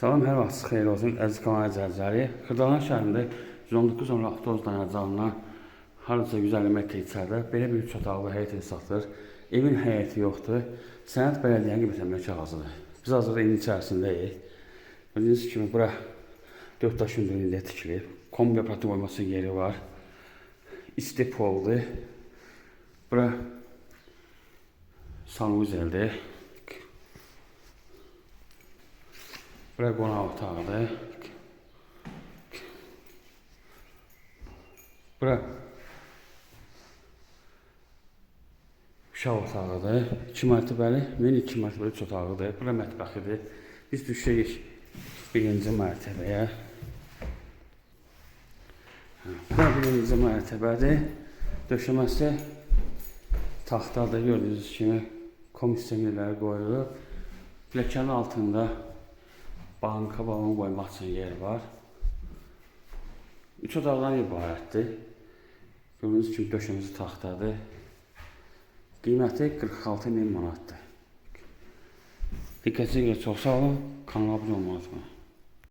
Salam, hər vaxtınız xeyir olsun, əziz kanal izləyiciləri. Xırdalan şəhərində 119 avtobus dayanacağından hardasa 150 metr içəridə belə bir üç otaqlı həyət evi satılır. Evin həyəti yoxdur. Sənəd bələdiyyənin qiymət əmlak kağızıdır. Biz hazırda evin içərisindəyik. Gördüyünüz kimi bura 4 daş hündürlüyündə tikilib. Kombi aparatı qoyması yeri var. İsti poldur. Bura sanuzeldir. Bura qonaq otağıdır. Bura uşaq otağıdır. 2 mərtəbəli, mini 2 mərtəbəli 3 otaqlıdır. Bura mətbəxidir. Biz düşürük birinci mərtəbəyə. Bura birinci mərtəbədir. Döşəməsi taxtadır. Gördüyünüz kimi komisyonerləri qoyulub. Pilləkənin altında banka balon qoymaq üçün yer var. 3 otaqdan ibarətdir. Gördüyünüz kimi döşəməsi taxtadır. Qiyməti 46 min manatdır. Diqqətinizə görə çox sağ olun. Kanala abunə olmağı unutmayın.